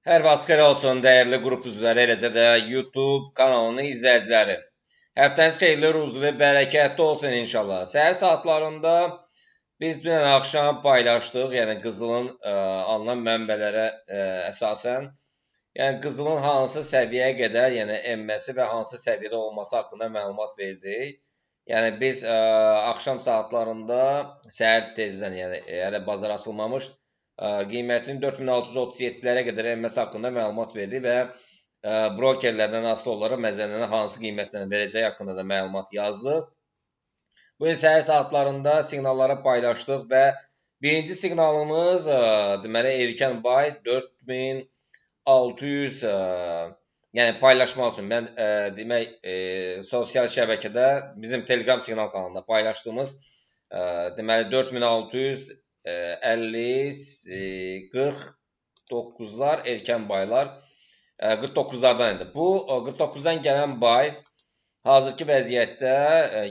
Hər vaxt xeyir olsun dəyərli qrup üzvləri, eləcə də YouTube kanalının izləyiciləri. Həftəniz xeyirli, ruzulu, bərəkətli olsun inşallah. Səhər saatlarında biz dünən axşam paylaşdıq, yəni qızılın alınan mənbələrə əsasən, yəni qızılın hansı səviyyəyə qədər, yəni enməsi və hansı səviyyədə olması haqqında məlumat verdik. Yəni biz axşam saatlarında səhər tezdən, yəni hələ bazar açılmamış, qiymətin 4637-lərə qədər enməsi haqqında məlumat verdi və brokerlərdən asılı olaraq məzənnəni hansı qiymətlə verəcəyi haqqında da məlumat yazdıq. Bu gün səhər saatlarında siqnalları paylaşdıq və birinci siqnalımız deməli erkən buy 4600, yəni paylaşmaq üçün mən demək sosial şəbəkədə bizim Telegram siqnal kanalında paylaşdığımız deməli 4650 49-lar erkən baylar 49-lardan idi. Bu 49-dan gələn bay hazırki vəziyyətdə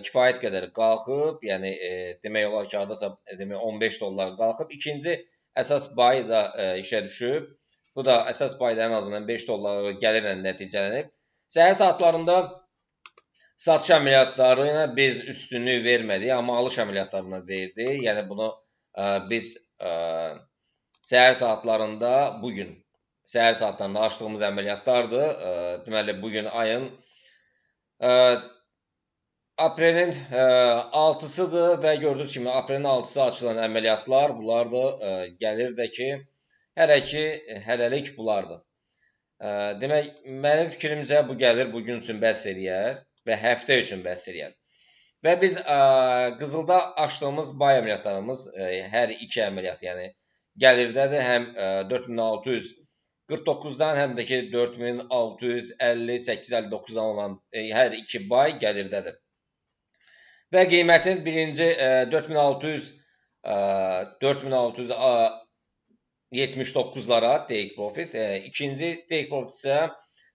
kifayət qədər qalxıb, yəni demək olar ki, hardasa demək 15 dollar qalxıb. İkinci əsas bay da işə düşüb. Bu da əsas bayda ən azından 5 dollar gəlirlə nəticələnib. Səhər saatlarında satış əməliyyatları ilə biz üstünlük vermədik, amma alış əməliyyatlarına verdik. Yəni bunu biz səhər saatlarında bugün səhər saatlarında açdığımız əməliyyatlardır. Deməli bugün ayın aprelin 6-sıdır və gördüyünüz kimi aprelin 6-sı açılan əməliyyatlar bunlardır. Gəlir də ki, hələ ki, hələlik bunlardır. Demək, mənim fikrimcə bu gəlir bugün üçün bəs eləyər və həftə üçün bəs eləyər. Və biz qızılda açdığımız bay əməliyyatlarımız hər iki əməliyyat, yəni gəlirdədir, həm 4649-dan, həm də ki 4658-59-dan olan hər iki bay gəlirdədir. Və qiymətin birinci 4679-lara take profit, ikinci take profit isə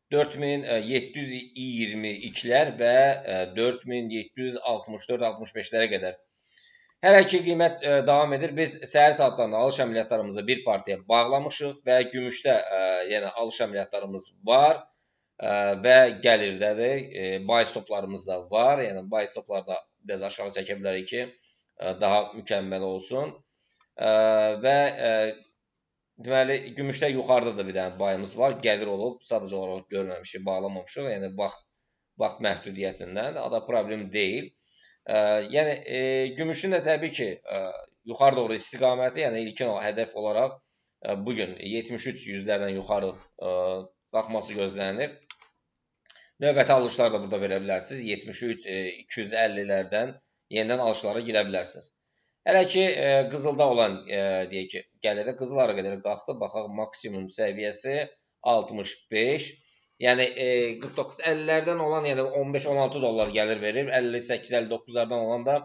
4722-lər və 4764-65-lərə qədər. Hələ ki qiymət davam edir. Biz səhər saatlarında alış əməliyyatlarımızı bir partiya bağlamışıq və gümüşdə yəni alış əməliyyatlarımız var və gəlirdədir. Buy stoplarımız da var. Yəni buy stoplarda biraz aşağı çəkə bilərik ki, daha mükəmməl olsun. Və deməli gümüşdə yuxarıda da bir dənə bayımız var. Gəlir olub, sadəcə olaraq görməmişik, bağlamamışıq. Yəni vaxt məhdudiyyətindən o da problem deyil. Yəni gümüşün də təbii ki, yuxarı doğru istiqaməti, yəni ilkin hədəf olaraq bugün 73 yüzlərdən yuxarı qalxması gözlənilir. Növbəti alışlar da burada verə bilərsiniz. 73 250-lərdən yenidən alışlara girə bilərsiniz. Hələ ki qızılda olan deyək ki, gəliri qızıl hara qədər qalxdı? Baxaq, maksimum səviyyəsi 65. Yəni 49-50-lərdən olan, yəni 15-16 dollar gəlir verib, 58-59-lardan olan da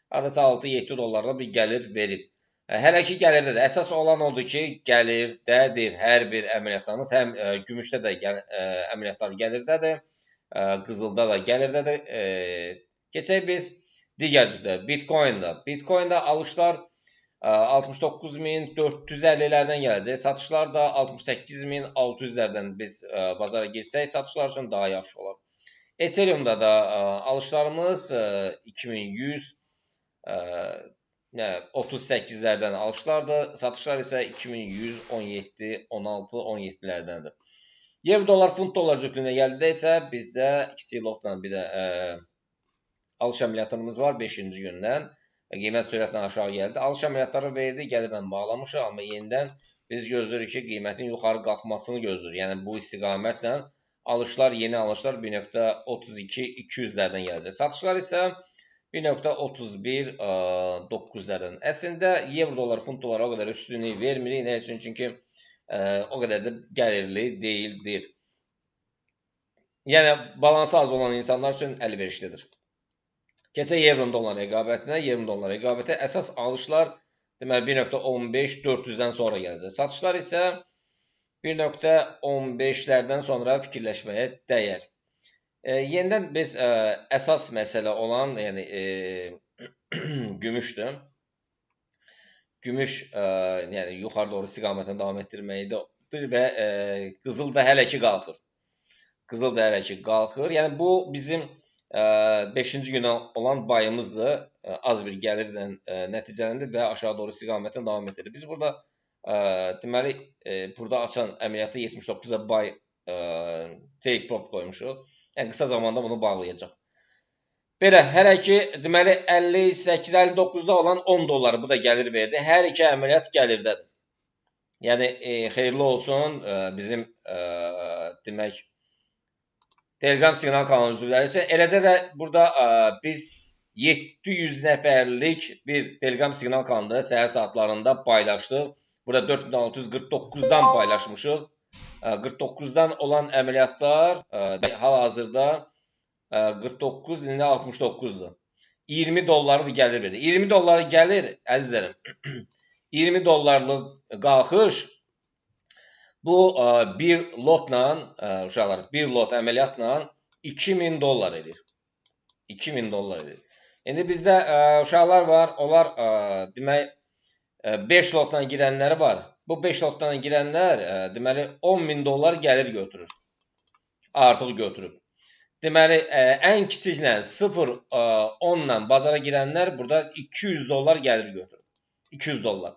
hardasa 6-7 dollarla bir gəlir verib. Hələ ki gəlirdədir. Əsas olan odur ki, gəlirdədir hər bir əməliyyatlarımız. Həm gümüşdə də əməliyyatlar gəlirdədir, qızılda da gəlirdədir. Keçək biz digər cütdə, Bitcoin-da. Bitcoin-da alışlar 69.450-lərdən gələcək. Satışlar da 68.600-lərdən biz bazara girsək, satışlar üçün daha yaxşı olar. Ethereum-da da alışlarımız 2138-lərdən alışlardır. Satışlar isə 2117, 16, 17-lərdəndir. Euro dollar, funt dollar cütlüyünə gəldikdə isə bizdə kiçik lotla bir də alış əməliyyatlarımız var 5-ci gündən. Qiymət sürətlə aşağı gəldi. Alış əməliyyatları verdi, gəlirlə bağlamışıq, amma yenidən biz gözləyirik ki, qiymətin yuxarı qalxmasını gözləyirik. Yəni bu istiqamətlə alışlar, yeni alışlar 1.32-200-lərdən gələcək. Satışlar isə 1.31-9-lərdən. Əslində euro dollar, funt dollar o qədər üstünlük vermirik. Nə üçün? Çünki o qədər də gəlirli deyildir. Yəni balansı az olan insanlar üçün əlverişlidir. Keçək euro dollar rəqabətinə. Euro dollar rəqabəti əsas alışlar deməli 1.15-400-dən sonra gələcək. Satışlar isə 1.15-lərdən sonra fikirləşməyə dəyər. Yenidən biz əsas məsələ olan, yəni gümüşdür. Gümüş yəni yuxarı doğru istiqamətini davam etdirməkdə çıxdı və qızıl da hələ ki qalxır. Qızıl da hələ ki qalxır. Yəni bu bizim 5-ci günə olan bayımızdır. Az bir gəlirlə nəticələndi və aşağı doğru istiqamətlə davam etdirir. Biz burada deməli burada açan əməliyyatı 79-a bay take profit qoymuşuq. Yəni qısa zamanda bunu bağlayacaq. Belə hələ ki deməli 58-59-da olan 10 dolları bu da gəlir verdi. Hər iki əməliyyat gəlirdədir. Yəni xeyirli olsun bizim demək Telegram siqnal kanalı üzvləri üçün. Eləcə də burada biz 700 nəfərlik bir Telegram siqnal kanalında səhər saatlarında paylaşdıq. Burada 4649-dan paylaşmışıq. 49-dan olan əməliyyatlar hal-hazırda 49 indi 69-dur. 20 dollarlıq gəlir verdi. 20 dolları gəlir əzizlərim. 20 dollarlıq qalxış bu bir lotla uşaqlar, bir lot əməliyyatla 2000 dollar edir. 2000 dollar edir. İndi bizdə uşaqlar var, onlar demək 5 lotla girənləri var. Bu 5 lotla girənlər deməli 10.000 dollar gəlir götürür. Artıq götürüb. Deməli ən kiçiklə 0.10-la bazara girənlər burada 200 dollar gəlir götürür. 200 dollar.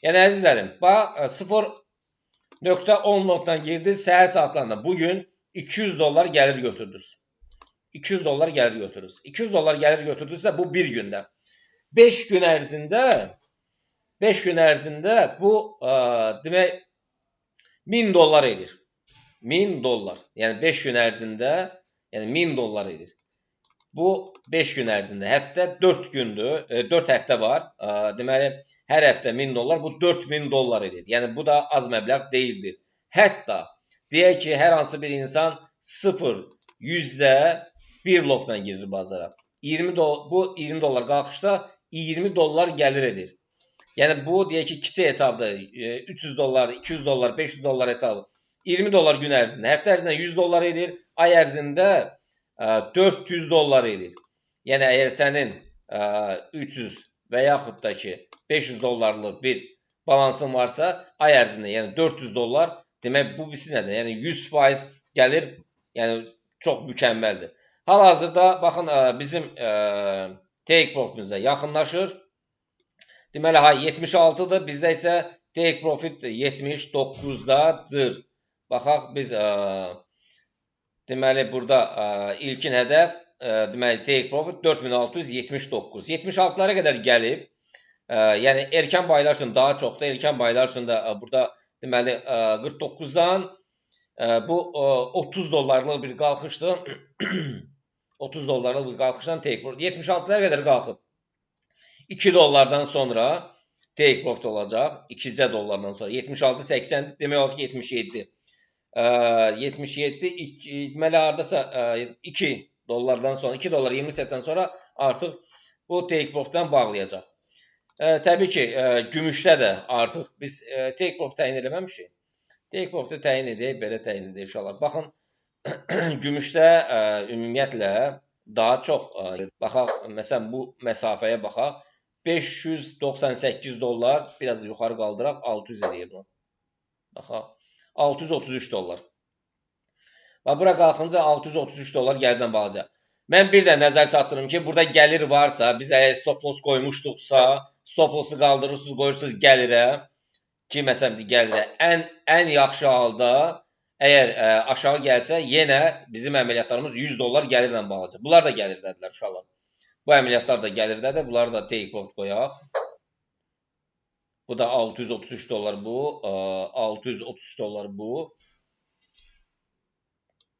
Yəni əzizlərim, bax 0.10 lotla girdi səhər saatlarında. Bugün 200 dollar gəlir götürdünüz. 200 dollar gəlir götürürüz. 200 dollar gəlir götürdünüzsə bu bir gündə. 5 gün ərzində 5 gün ərzində bu demək 1000 dollar edir. 1000 dollar. Yəni 5 gün ərzində yəni 1000 dollar edir. Bu 5 gün ərzində. Həftə 4 gündür. 4 həftə var. Deməli hər həftə 1000 dollar. Bu 4000 dollar edir. Yəni bu da az məbləğ deyildir. Hətta deyək ki, hər hansı bir insan 0.1 lotla girir bazara. Bu 20 dollar qalxışda 20 dollar gəlir edir. Yəni bu deyək ki, kiçik hesabdır. 300 dollar, 200 dollar, 500 dollar hesabı. 20 dollar gün ərzində. Həftə ərzində 100 dollar edir. Ay ərzində 400 dollar edir. Yəni əgər sənin 300 və yaxud da ki 500 dollarlıq bir balansın varsa, ay ərzində yəni 400 dollar demək bu birisi nədir? Yəni 100% gəlir, yəni çox mükəmməldir. Hal-hazırda baxın bizim take profitimizə yaxınlaşır. Deməli ha 76-dır, bizdə isə take profit 79-dadır. Baxaq biz deməli burada ilkin hədəf deməli take profit 4679. 76-lara qədər gəlib. Yəni erkən baylar üçün daha çoxdur. Erkən baylar üçün də burada deməli 49-dan bu 30 dollarlıq bir qalxışdır. 30 dollarlıq bir qalxışdan take profit 76-lara qədər qalxıb. 2 dollardan sonra take profit olacaq. 2 dollardan sonra 76.80 demək olar ki 77. 77 deməli hardasa 2 dollardan sonra 2 dollar 20 sentdən sonra artıq bu take profitdən bağlayacaq. Təbii ki, gümüşdə də artıq biz take profit təyin eləməmişik. Take profiti təyin edək, belə təyin edək inşallah. Baxın, gümüşdə ümumiyyətlə daha çox baxaq, məsələn bu məsafəyə baxaq. 598 dollar, biraz yuxarı qaldıraq, 600 eləyir bunu. Baxaq, 633 dollar. Bax, bura qalxınca 633 dollar gəlirdən bağlayacaq. Mən bir də nəzər çatdırım ki, burada gəlir varsa, biz əgər stop loss qoymuşduqsa, stop lossu qaldırırsınız, qoyursunuz gəlirə ki, məsələn gəlirə ən yaxşı halda əgər aşağı gəlsə, yenə bizim əməliyyatlarımız 100 dollar gəlirlə bağlayacaq. Bunlar da gəlirdədirlər uşaqlar. Bu əməliyyatlar da gəlirdədir. Bunları da take profit qoyaq. Bu da 633 dollar bu. 633 dollar bu.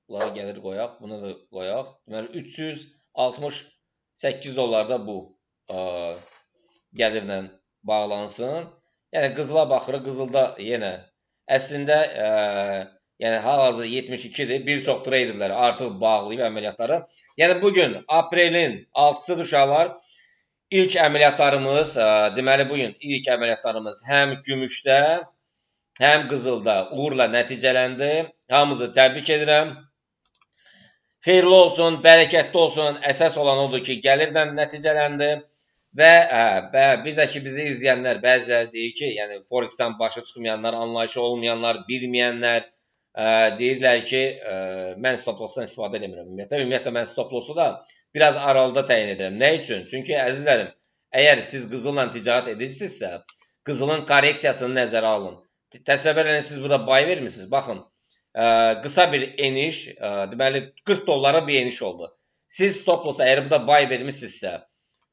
Bunlara gəlir qoyaq. Bunu da qoyaq. Deməli 368 dollar da bu gəlirlə bağlansın. Yəni qızıla baxırıq. Qızılda yenə əslində yəni hal-hazırda 72-dir. Bir çox traderlər artıq bağlayıb əməliyyatları. Yəni bugün aprelin 6-sıdır uşaqlar. İlk əməliyyatlarımız, deməli bugün ilk əməliyyatlarımız həm gümüşdə, həm qızılda uğurla nəticələndi. Hamınızı təbrik edirəm. Xeyirli olsun, bərəkətli olsun. Əsas olan odur ki, gəlirlə nəticələndi. Və bir də ki, bizi izləyənlər, bəziləri deyir ki, yəni Forex-dən başa çıxmayanlar, anlayışı olmayanlar, bilməyənlər deyirlər ki, mən stop-lossdan istifadə eləmirəm. Ümumiyyətlə mən stop-lossu da biraz aralıda təyin edirəm. Nə üçün? Çünki əzizlərim, əgər siz qızılla ticarət edirsinizsə, qızılın korreksiyasını nəzərə alın. Təsəvvür edin, siz burada buy vermişsiniz. Baxın, qısa bir eniş, deməli 40 dollara bir eniş oldu. Siz stop-lossa əgər burada buy vermişsinizsə,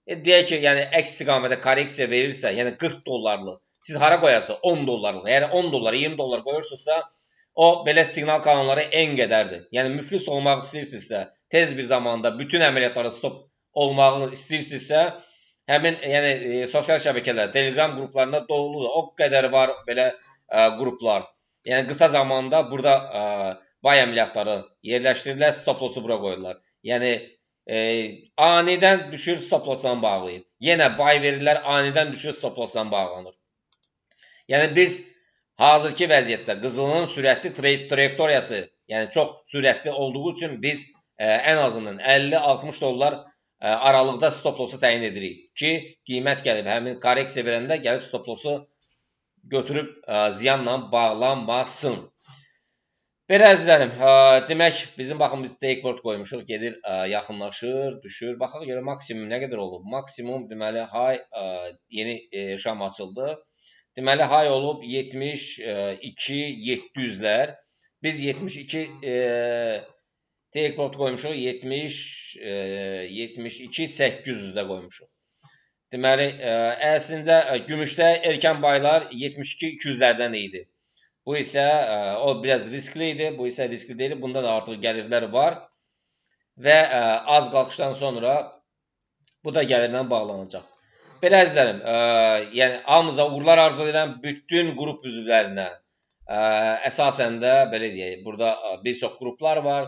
deyək ki, yəni əks istiqamətə korreksiya verirsə, yəni 40 dollarlıq, siz hara qoyarsınız? 10 dollarlıq. Yəni 10 dollar, 20 dollar qoyursunuzsa, o belə siqnal kanalları en qədərdir. Yəni müflis olmaq istəyirsinizsə, tez bir zamanda bütün əməliyyatlara stop olmağı istəyirsinizsə, həmin yəni sosial şəbəkələr, Telegram qruplarında doludur. O qədər var belə qruplar. Yəni qısa zamanda burada buy əməliyyatları yerləşdirirlər, stop lossu bura qoyurlar. Yəni anidən düşür, stop lossdan bağlayır. Yenə buy verirlər, anidən düşür, stop lossdan bağlanır. Yəni biz hazırki vəziyyətdə qızılın sürətli trayektoriyası, yəni çox sürətli olduğu üçün biz ən azından 50-60 dollar aralıqda stop lossu təyin edirik ki, qiymət gəlib həmin korreksiya verəndə gəlib stop lossu götürüb ziyanla bağlanmasın. Belə əzizlərim, demək bizim baxın biz take profit qoymuşuq, gedir, yaxınlaşır, düşür. Baxaq görə maksimum nə qədər olub? Maksimum deməli high yeni şam açıldı. Deməli high olub 72 700-lər. Biz 72 take profit qoymuşuq, 72 800-də qoymuşuq. Deməli, əslində gümüşdə erkən buylar 72 200-lərdən idi. Bu isə o biraz riskli idi, bu isə riskli deyil. Bunda da artıq gəlirlər var və az qalxışdan sonra bu da gəlirlə bağlanacaq. Belə əzizlərim, yəni hamınıza uğurlar arzu edirəm bütün qrup üzvlərinə. Əsasən də belə deyək, burada bir çox qruplar var.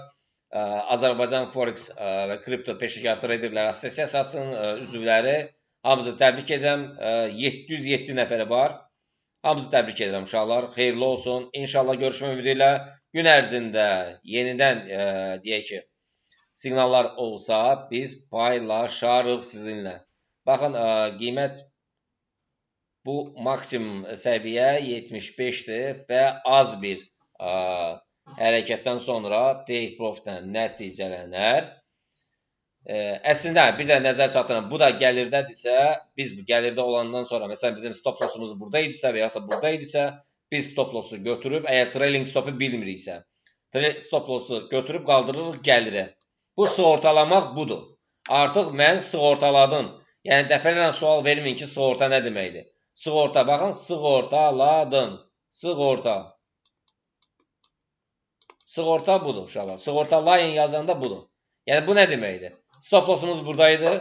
Azərbaycan Forex və Kripto Peşəkar Traderlər Assosiasiyasının üzvləri, hamınızı təbrik edirəm. 707 nəfəri var. Hamınızı təbrik edirəm uşaqlar. Xeyirli olsun. İnşallah görüşmək ümidi ilə gün ərzində yenidən deyək ki, siqnallar olsa biz paylaşarıq sizinlə. Baxın, qiymət bu maksimum səviyyə 75-dir və az bir hərəkətdən sonra take profitlə nəticələnər. Əslində, bir də nəzər çatdırıram, bu da gəlirdədirsə, biz bu gəlirdə olandan sonra, məsələn, bizim stop lossumuz burada idisə və ya da burada idisə, biz stop lossu götürüb, əgər trailing stopu bilmiriksə, stop lossu götürüb qaldırırıq gəlirə. Bu sığortalamaq budur. Artıq mən sığortaladım. Yəni, dəfələrlə sual verməyin ki, sığorta nə deməkdir? Sığorta, baxın, sığortaladım. Sığorta. Sığorta budur uşaqlar. Sığortalayın yazanda budur. Yəni, bu nə deməkdir? Stop lossumuz buradaydı.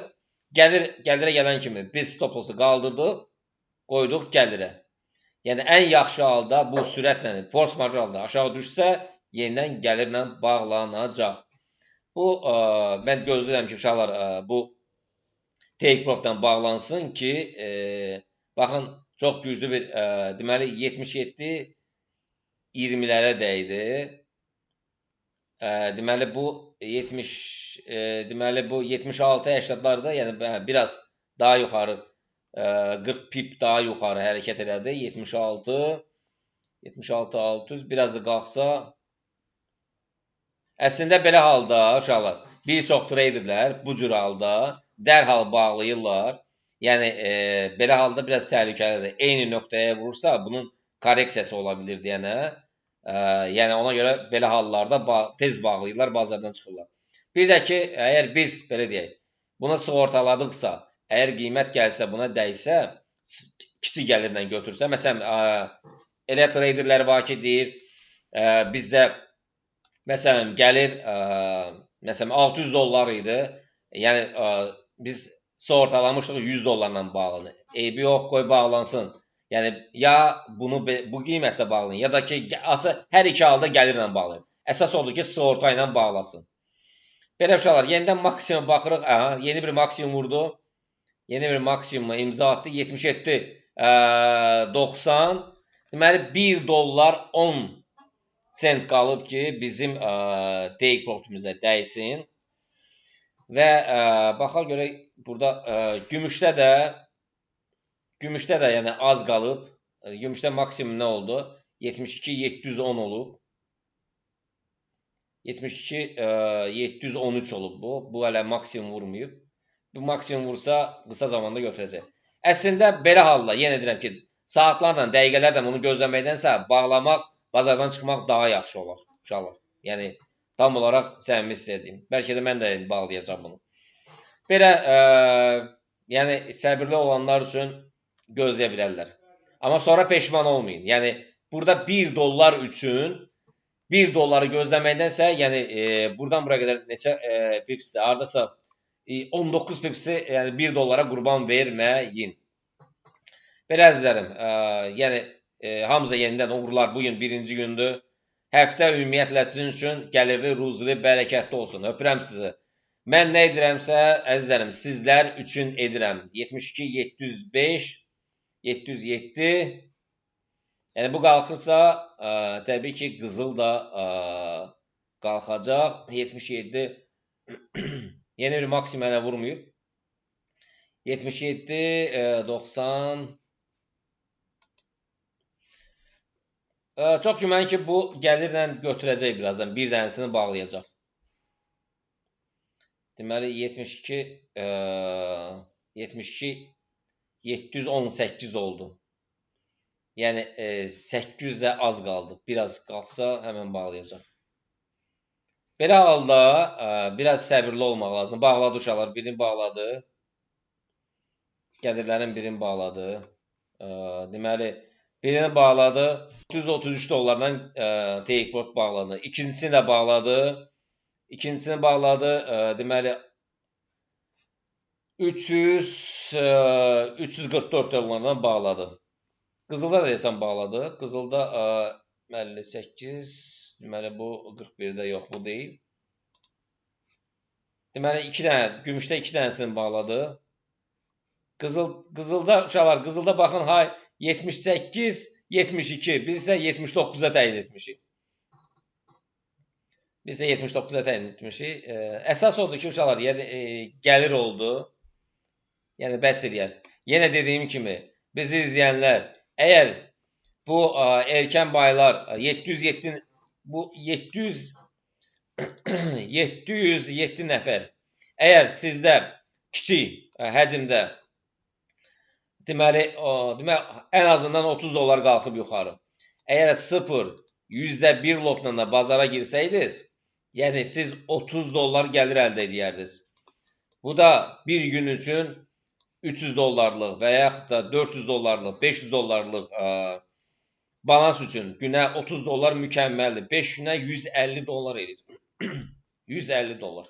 Gəlirə gələn kimi biz stop lossu qaldırdıq, qoyduq gəlirə. Yəni, ən yaxşı halda bu sürətlə, force major halda aşağı düşsə, yenidən gəlirlə bağlanacaq. Bu, mən gözləyirəm ki, uşaqlar, bu take profitdən bağlansın ki, baxın, çox güclü bir, deməli, 77 20-lərə dəydi. Deməli, bu 70, deməli, bu 76-80-larda, yəni biraz daha yuxarı, 40 pip daha yuxarı hərəkət elədi. 76, 76, 600, biraz da qalxsa. Əslində, belə halda, uşaqlar, bir çox traderlər bu cür halda dərhal bağlayırlar. Yəni, belə halda biraz təhlükəlidir. Eyni nöqtəyə vurursa, bunun korreksiyası ola bilir deyənə. Yəni, ona görə belə hallarda tez bağlayırlar, bazardan çıxırlar. Bir də ki, əgər biz, belə deyək, buna sığortaladıqsa, əgər qiymət gəlsə, buna dəysə, kiçik gəlirlə götürsə, məsələn, elə traderlər var ki, deyir, bizdə, məsələn, gəlir, məsələn, 600 dollar idi, yəni, biz sığortalamışdıq 100 dollarla bağlanır. Eybi yox, qoy bağlansın. Yəni, ya bunu bu qiymətdə bağlayın, ya da ki, hər iki halda gəlirlə bağlayın. Əsas odur ki, sığorta ilə bağlasın. Belə uşaqlar, yenidən maksimum baxırıq. Aha, yeni bir maksimum vurdu. Yeni bir maksimuma imza atdı. 77, 90. Deməli, 1 dollar 10 sent qalıb ki, bizim take profitimizə dəysin. Və baxaq görək burada gümüşdə də yəni az qalıb. Gümüşdə maksimum nə oldu? 72 710 olub. 72 713 olub bu. Bu hələ maksimum vurmayıb. Bu maksimum vursa qısa zamanda götürəcək. Əslində belə halda yenə deyirəm ki, saatlarla, dəqiqələrlə bunu gözləməkdənsə bağlamaq, bazardan çıxmaq daha yaxşı olar uşaqlar. Yəni tam olaraq səmimi sizə deyim. Bəlkə də mən də bağlayacağam bunu. Belə yəni səbirli olanlar üçün gözləyə bilərlər. Amma sonra peşman olmayın. Yəni burada 1 dollar üçün 1 dolları gözləməkdənsə, yəni buradan buraya qədər neçə pipsdir? Hardasa 19 pipsi yəni 1 dollara qurban verməyin. Belə əzizlərim, yəni hamıza yenidən uğurlar. Bugün birinci gündür. Həftə ümumiyyətlə sizin üçün gəlirli, ruzili, bərəkətli olsun. Öpürəm sizi. Mən nə edirəmsə, əzizlərim, sizlər üçün edirəm. 72, 705, 707. Yəni bu qalxırsa, təbii ki, qızıl da qalxacaq. 77, yeni bir maksimum hələ vurmayıb. 77, 90. Çox güman ki, bu gəlirlə götürəcək birazdan. Bir dənəsini bağlayacaq. Deməli, 72, 72, 718 oldu. Yəni, 800-ə az qaldı. Biraz qalxsa, həmən bağlayacaq. Belə halda biraz səbirli olmaq lazım. Bağladı uşaqlar, birini bağladı. Gəlirlərin birini bağladı. Deməli, birini bağladı. 333 dollardan take profit bağladı. İkincisini də bağladı. İkincisini bağladı. Deməli, 344 dollardan bağladı. Qızılda da deyəsən bağladı. Qızılda 58, deməli bu 41-də yox, bu deyil. Deməli, 2 dənə, gümüşdə 2 dənəsini bağladı. Qızılda, uşaqlar, qızılda baxın, hay 78, 72, biz isə 79-a təyin etmişik. Biz isə 79-a təyin etmişik. Əsas odur ki, uşaqlar, yəni, gəlir oldu. Yəni, bəs eləyər. Yenə dediyim kimi, bizi izləyənlər, əgər bu erkən baylar 707, bu 707 nəfər, əgər sizdə kiçik həcmdə, deməli, ən azından 30 dollar qalxıb yuxarı. Əgər 0,1 lotla da bazara girsəydiniz, yəni siz 30 dollar gəlir əldə edərdiniz. Bu da bir gün üçün 300 dollarlıq və yaxud da 400 dollarlıq, 500 dollarlıq balans üçün günə 30 dollar mükəmməldir. 5 günə 150 dollar edir. 150 dollar.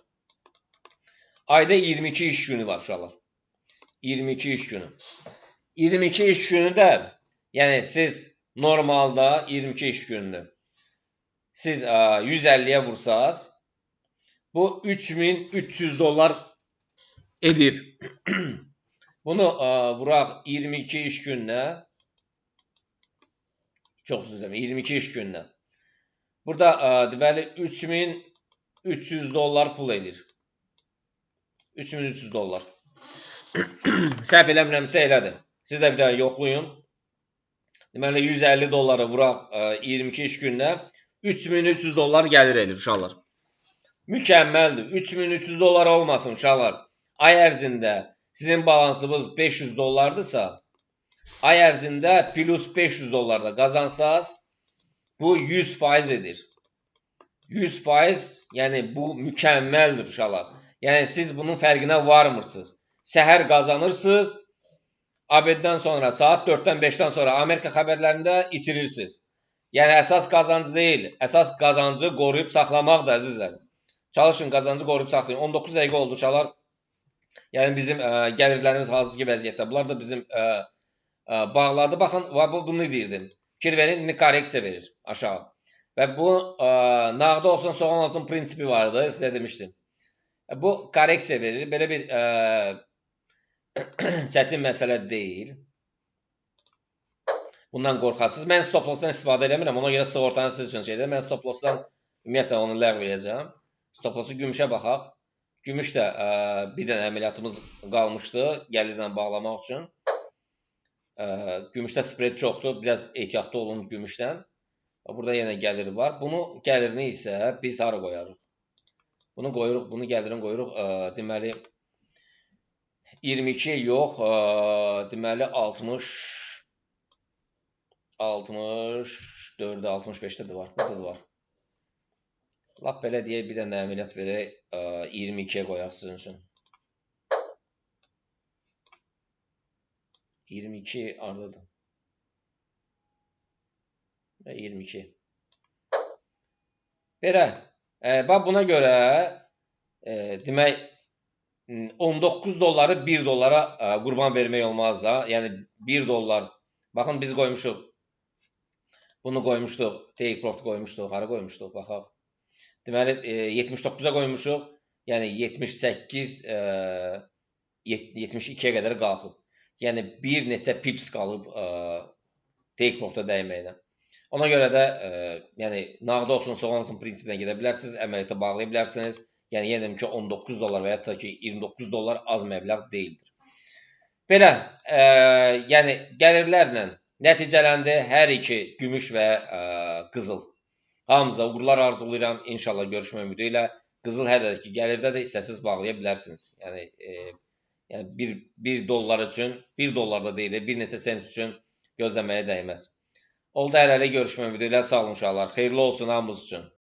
Ayda 22 iş günü var uşaqlar. 22 iş günü. 22 iş günü də, yəni siz normalda 22 iş gününü siz 150-yə vursaz, bu 3300 dollar edir. Bunu vuraq 22 iş gününə. Çox üzr istəyirəm, 22 iş gününə. Burada deməli 3300 dollar pul edir. 3300 dollar. Səhv eləmirəmsə elədir. Siz də bir dənə yoxlayın. Deməli 150 dolları vuraq 22 iş gününə 3300 dollar gəlir edir uşaqlar. Mükəmməldir. 3300 dollar olmasın uşaqlar. Ay ərzində sizin balansınız 500 dollardırsa, ay ərzində plus 500 dollar da qazansaz, bu 100% edir. 100%, yəni bu mükəmməldir uşaqlar. Yəni siz bunun fərqinə varmırsınız. Səhər qazanırsınız, abeddən sonra, saat 4-dən 5-dən sonra Amerika xəbərlərində itirirsiniz. Yəni əsas qazancı deyil, əsas qazancı qoruyub saxlamaqdır əzizlərim. Çalışın, qazancı qoruyub saxlayın. 19 dəqiqə oldu uşaqlar. Yəni bizim gəlirlərimiz hansı ki vəziyyətdə. Bunlar da bizim bağladı. Baxın, bunu deyirdim. Fikir verin, indi korreksiya verir aşağı. Və bu nağda olsun, soğan olsun prinsipi vardı, sizə demişdim. Bu korreksiya verir. Belə bir çətin məsələ deyil. Bundan qorxasınız. Mən stop loss'dan istifadə eləmirəm. Ona görə sığortanı siz üçün şey edirəm. Mən stop loss'dan ümumiyyətlə onu ləğv edəcəm. Stop loss'u gümüşə baxaq. Gümüş də bir dənə əməliyyatımız qalmışdı gəlirlə bağlamaq üçün. Gümüşdə spread çoxdur. Biraz ehtiyatlı olun gümüşdən. Burada yenə gəlir var. Bunu gəlirini isə biz hara qoyarıq? Bunu qoyuruq, bunu gəlirini qoyuruq. Deməli 22 yox, deməli 60 64-də, 65-də də var. Burada da var. Lap belə deyək, bir dənə əməliyyat verək, 22-yə qoyaq sizin üçün. 22 hardadır? 22. Belə, bax buna görə demək 19 dolları 1 dollara qurban vermək olmaz da. Yəni 1 dollar. Baxın biz qoymuşuq. Bunu qoymuşduq. Take profit qoymuşduq. Hara qoymuşduq? Baxaq. Deməli 79-a qoymuşuq. Yəni 78 72-yə qədər qalxıb. Yəni bir neçə pips qalıb take profitə dəyməklə. Ona görə də yəni nağd olsun, soğan olsun prinsipinə gedə bilərsiniz, əməliyyata bağlaya bilərsiniz. Yəni yenə deyim ki 19 dollar və ya da ki 29 dollar az məbləğ deyildir. Belə, yəni gəlirlərlə nəticələndi hər iki gümüş və qızıl. Hamınıza uğurlar arzulayıram. İnşallah görüşmək ümidi ilə. Qızıl hələ ki gəlirdə də istəsiniz bağlaya bilərsiniz. Yəni yəni 1 dollar üçün, 1 dollar da deyil, bir neçə sent üçün gözləməyə dəyməz. Oldu, hələlik görüşmək ümidi ilə. Sağ olun uşaqlar. Xeyirli olsun hamımız üçün.